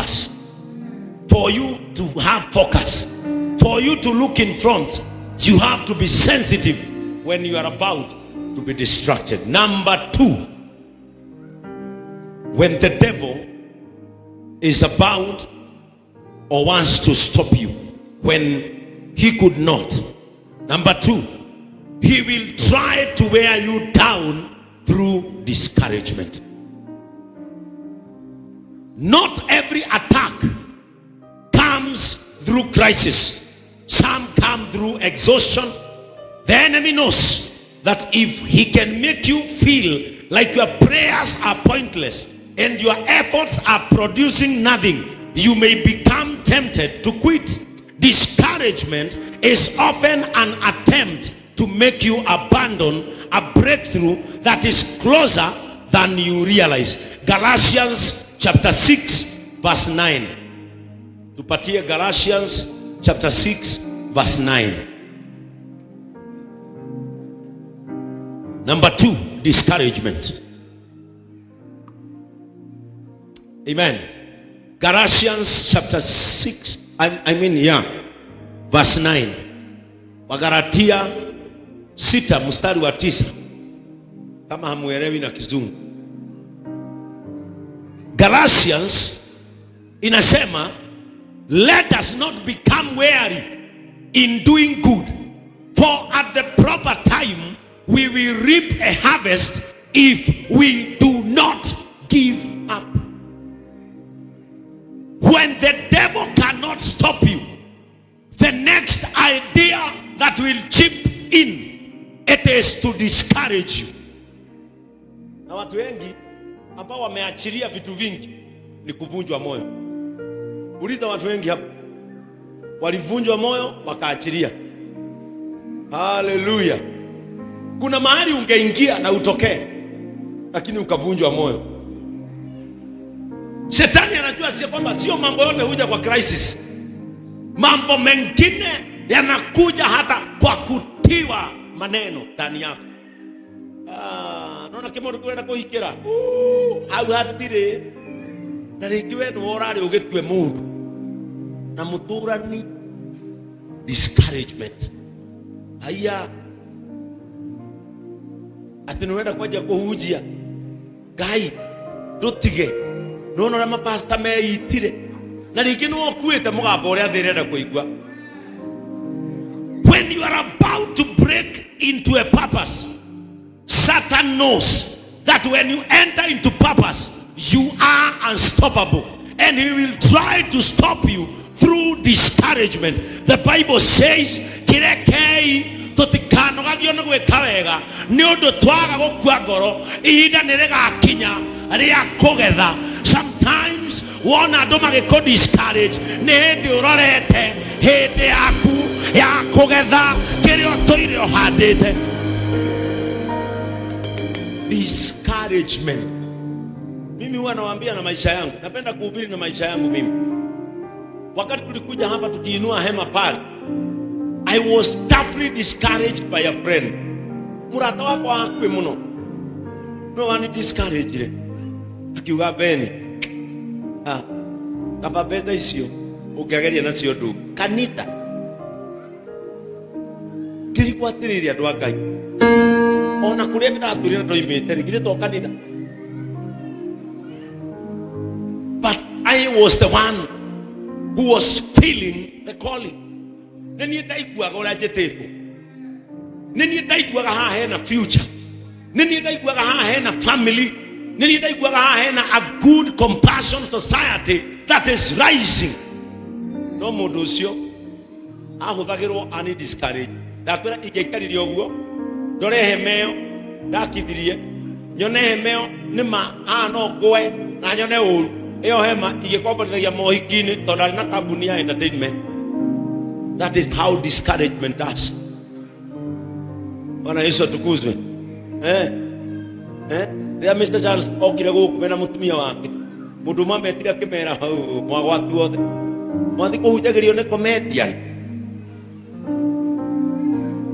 purpose, for you to have focus, for you to look in front, you have to be sensitive when you are about to be distracted. Number two, when the devil is about or wants to stop you when he could not. Number two, he will try to wear you down through discouragement. Not every attack comes through crisis. Some come through exhaustion. The enemy knows that if he can make you feel like your prayers are pointless and your efforts are producing nothing, you may become tempted to quit. Discouragement is often an attempt to make you abandon a breakthrough that is closer than you realize. Galatians chapter 6 verse 9. Tupatie Galatians chapter 6 verse 9. Number two, discouragement. Amen. Galatians chapter 6, I mean, yeah, verse 9. Wagalatia 6 mstari wa 9, kama hamuelewi na Kizungu. Galatians inasema let us not become weary in doing good, for at the proper time we will reap a harvest if we do not give up. When the devil cannot stop you, the next idea that will chip in, it is to discourage you. Na watu wengi ambao wameachilia vitu vingi ni kuvunjwa moyo. Uliza watu wengi hapa, walivunjwa moyo wakaachilia. Haleluya! Kuna mahali ungeingia na utokee, lakini ukavunjwa moyo. Shetani anajua sio kwamba sio mambo yote huja kwa crisis. Mambo mengine yanakuja hata kwa kutiwa maneno ndani yako. Ah, nona kĩmũndũ kĩrenda kũhikĩra hau hatirĩ na rĩngĩ we nĩwe ũrarĩ ũgĩtue mũndũ na mũtũrani. Discouragement. Haiya, atĩ nĩ ũrenda kwanjia kũhunjia Ngai ndũtige nĩwona ũrĩa mapasta meitire na rĩngĩ nĩwe ũkuĩte mũgambo ũrĩa thĩ ĩrenda kũigua. When you are about to break into a purpose, Satan knows that when you enter into purpose, you are unstoppable, and he will try to stop you through discouragement. The Bible says, kirekei tũtikanogagio nĩ gwĩka wega, nĩ ũndũ twaga gũkua ngoro, ihinda nĩ rĩgakinya rĩa kũgetha. Sometimes wona andũ magĩkũ discourage, nĩ hĩndĩ ũrorete hĩndĩ yaku ya kũgetha kĩrĩa ũtũire ũhandĩte. Discouragement. Mimi huwa nawaambia na maisha yangu, napenda kuhubiri na maisha yangu mimi. Wakati tulikuja hapa tukiinua hema pale, I was toughly discouraged by a friend. Murata wakwa hakuhĩ mũno no wani discouraged, akiuga, "Beni, ah, kaba mbeca icio ũngĩageria nacio ndũ kanitha." Ngĩrigwo atĩrĩrĩ, andũ a Ngai, ona kũrĩa ndĩratũire na ndoimĩte rĩ, githĩ to kanitha? But I was the one who was feeling the calling. Nĩ niĩ ndaiguaga ũrĩa njĩtĩtwo, nĩ niĩ ndaiguaga haha hena future, nĩ niĩ ndaiguaga haha hena family, nĩ niĩ ndaiguaga haha hena a good compassion society that is rising. No mũndũ ũcio ahũthagĩrwo ani discourage. Ndakwĩra, ingĩaikarire ũguo ndore hema ĩyo ndakithirie, nyone hema ĩyo nĩ ma haha no ngũe na nyone ũru, ĩyo hema igĩkomborithagia mohiki-inĩ tondũ arĩ na kambuni ya entertainment. That is how discouragement does. Bwana Yesu atukuzwe. Eh, eh, rĩrĩa Mr. Charles okire gũkũ mena mũtumia wake, mũndũ ũmwe ametire akĩmera hau mwagwatu othe mwathi kũhunjagĩrio nĩ comedian.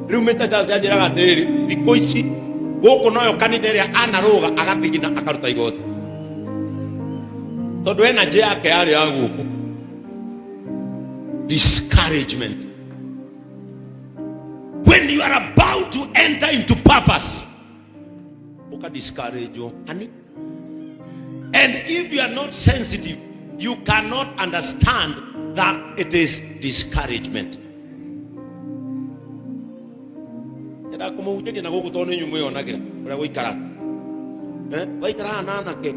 Rĩu Mr. Charles anjĩraga atĩrĩrĩ, thikũ ici gũkũ noyo kanitha ĩrĩa anarũga agathigina akaruta igoti. Tondũ energy yake yarĩ ya gũkũ. Discouragement. When you are about to enter into purpose, uka discourage honey. And if you are not sensitive, you cannot understand that it is discouragement. Nyenda kũmũhunjĩria na gũkũ tondũ nĩ inyuĩ mwĩyonagĩra ũrĩa gũikara. Eh, waikara haha na anake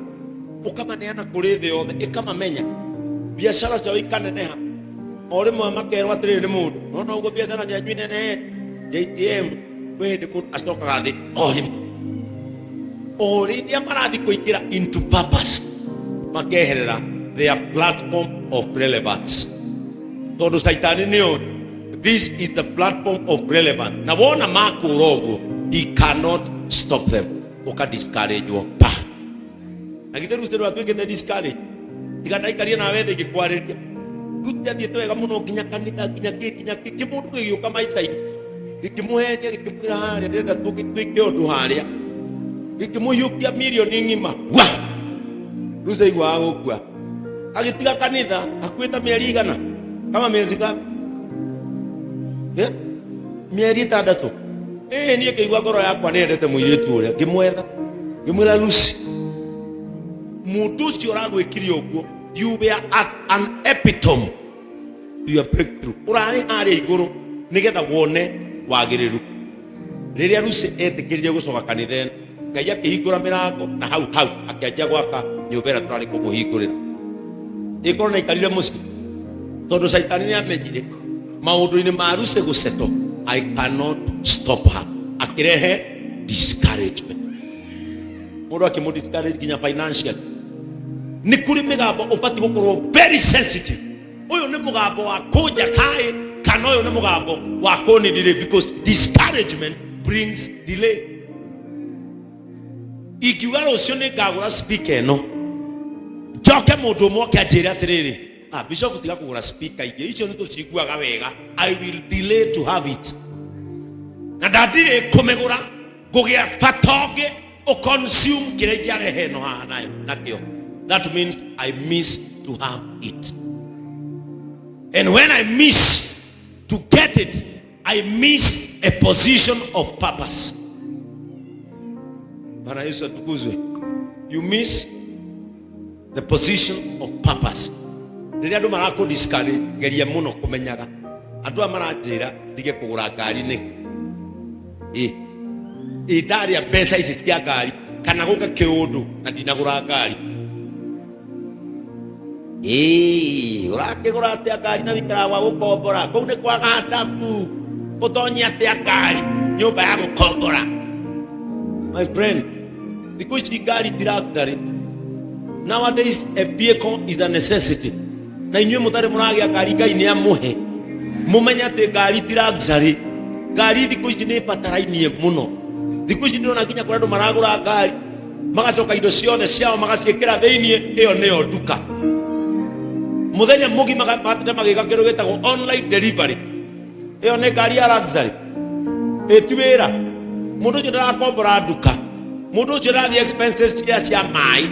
ũkamaneana kũrĩ thĩ yothe ĩkamamenya, biacara ciao ikaneneha, o rĩmwe makerwo atĩrĩrĩ nĩ mũndũ nona ũguo biacara cianyu inenehete JTM. Kwĩ hĩndĩ mũndũ acokaga thĩ o rĩmwe, o rĩrĩa marathiĩ kũingĩra into purpose, makeherera their platform of relevance, tondũ caitani nĩo this is the platform of relevance, na wona makũra ũguo, he cannot stop them. Ũka discourage pa na githĩ rĩu rwatuĩkĩte discourage. Tiga ndaikarie nawe thĩ ngĩkwarĩria, rĩu tiathiĩte wega mũno nginya kanitha, nginya kĩ, nginya kĩ, kĩmũndũ gĩgĩũka maica-inĩ, gĩkĩmũhenia, gĩkĩmwĩra harĩa ndĩrenda twĩke ũndũ harĩa, gĩkĩmũhiũkia mirioni ng'ima wa rĩu caiguaga gũkua, agĩtiga kanitha akuĩte mĩeri igana kama miezi ka mĩeri 6. Ĩĩ, niĩ ngĩigua ngoro yakwa nĩ endete mũirĩtu ũrĩa, ngĩmwetha, ngĩmwĩra, "Lucy, mũndũ ũcio ũragwĩkire ũguo, you were at an epitome to your breakthrough, ũrarĩ harĩa igũrũ nĩgetha wone wagĩrĩru." Rĩrĩa Lucy etĩkĩrire gũcoka kanitha ĩno, Ngai akĩhingũra mĩrango, na hau hau akĩanjia gwaka nyũmba ĩrĩa tũrarĩ kũmũhingũrĩra. Ĩkorwo na ikarire mũciĩ, tondũ caitani nĩ amenyire maũndũ-inĩ ma Lucy gũceto, I cannot stop her. Akĩrehe discouragement, mũndũ akĩmũ discourage nginya financially. Nĩ kũrĩ mĩgambo ũbatiĩ gũkorwo very sensitive. Ũyũ nĩ mũgambo wa kũnja kaĩ, kana ũyũ nĩ mũgambo wa kũni delay? Because discouragement brings delay. Ingiuga rũciũ nĩ ngagũra speaker ĩno, njoke mũndũ ũmwe oke anjĩre atĩrĩrĩ, "Ah, bishop, tiga kũgũra speaker ingĩ, icio nĩ tũciguaga wega," I will delay to have it, na ndandirĩ kũmĩgũra ngũgĩa bata ũngĩ ũconsume kĩrĩa ingĩarehe ĩno haha nayo nakĩo. That means I miss to have it, and when I miss to get it, I miss a position of purpose. Bwana Yesu atukuzwe. You miss the position of purpose. Rĩrĩa andũ marakũ discourage, geria mũno kũmenyaga andũ aya maranjĩra ndige kũgũra ngari nĩkĩ. Ĩ ĩ ndarĩa mbeca ici cia ngari kana gũke kĩũndũ na ndinagũra ngari. Ĩĩ, ũrakĩgũra atĩa ngari na wĩikaraga gwa gũkombora? Kũu nĩ kwaga ndabu, ũtonye atĩa ngari nyũmba ya gũkombora? My friend, thikũ ici ngari ti luxury. Nowadays a vehicle is a necessity, na inyuĩ mũtarĩ mũragĩa ngari, Ngai nĩ amũhe mũmenye atĩ ngari ti luxury. Ngari thikũ ici nĩ ĩbatarainie mũno. Thikũ ici ndĩrona nginya kũrĩ andũ maragũra ngari, magacoka indo ciothe ciao magaciĩkĩra thĩiniĩ, ĩyo nĩyo nduka. Mũthenya mũgima matinda magĩka kĩndũ gĩtagwo online delivery. Ĩyo nĩ ngari ya luxury? Ĩti wĩra. Mũndũ ũcio ndarakombora nduka, mũndũ ũcio ndarathiĩ expenses cia maĩ.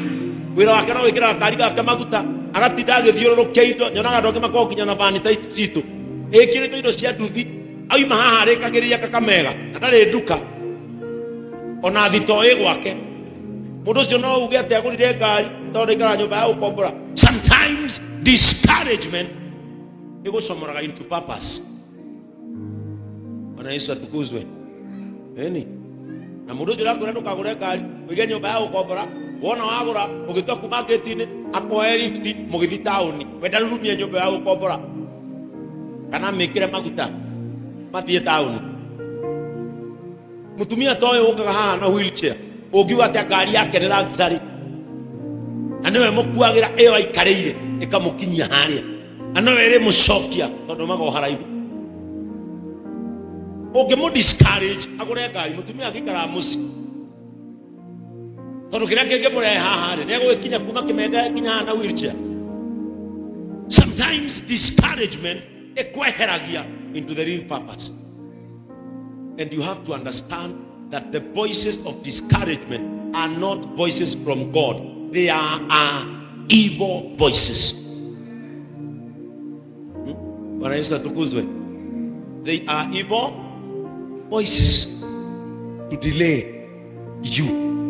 Wĩra wake no gwĩkĩra gakari gake maguta, agatinda agĩthiũrũrũkia indo. Nyonaga andũ angĩ makoragwo nginya na vani ta ici citũ ĩkĩrĩtwo indo cia nduthi, auma haha arĩkagĩrĩria Kakamega na ndarĩ nduka ona thito ĩ gwake. Mũndũ ũcio no uge atĩ agũrire ngari tondũ ndaikara nyũmba ya gũkombora? Sometimes discouragement ĩgũcomoraga into purpose. Bwana Yesu atukuzwe. Eni na mũndũ ũcio ũrakwĩra ndũkagũre ngari, ũige nyũmba ya gũkombora, wona wagũra ũgĩtua kuma ngĩti-inĩ akoe lift mũgĩthi taũni, wenda rurumie nyũmba ya gũkombora kana mĩkĩre maguta mathiĩ taũni. Mũtumia ta ũyũ ũkaga haha na wheelchair, ũngiuga atĩa ngari yake nĩ luxury, na nĩwe mũkuagĩra ĩyo aikarĩire ĩkamũkinyia harĩa, na nowe ĩrĩmũcokia tondũ maga o haraihu? Ũngĩmũ discourage agũre ngari, mũtumia angĩikaraga mũciĩ, tondũ kĩrĩa kĩngĩmũrehe haha rĩ, nĩ egũgĩkinya kuma Kĩmende nginya haha na wheelchair? Sometimes discouragement ĩkweheragia into the real purpose, and you have to understand that the voices of discouragement are not voices from God. They are evil voices. Bwana Yesu atukuzwe. They are evil voices to delay you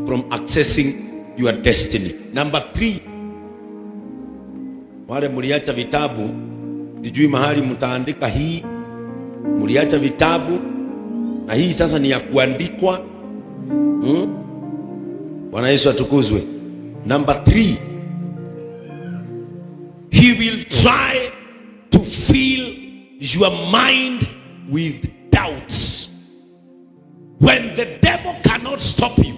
from accessing your destiny. Number three, wale mliacha vitabu, sijui mahali mtaandika hii, mliacha vitabu na hii sasa ni ya kuandikwa. Bwana Yesu atukuzwe. Number three, he will try to fill your mind with doubts. When the devil cannot stop you,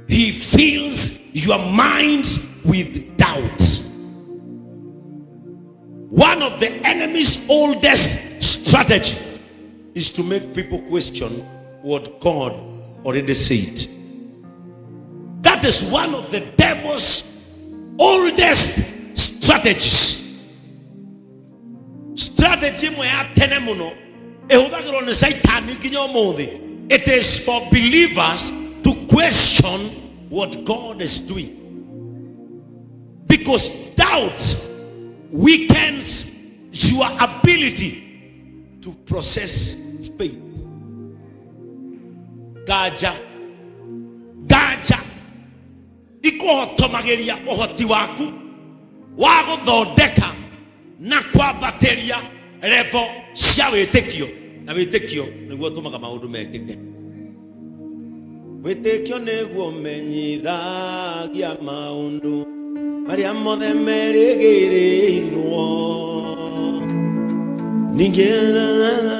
he fills your mind with doubt. One of the enemy's oldest strategy is to make people question what God already said. That is one of the devil's oldest strategies. Strategy ĩmwe ya tene mũno ĩhũthagĩrwo nĩ Caitani nginya ũmũthĩ. It is for believers to question what God is doing. Because doubt weakens your ability to process faith. Nganja nganja ikuhotomagĩria ũhoti waku wa gũthondeka na kwambatĩria level cia wĩtĩkio, na wĩtĩkio nĩguo ũtũmaga maũndũ mekĩke. Wĩtĩkio nĩguo menyithagia maũndũ marĩa mothe merĩgĩrĩirwo ningĩ.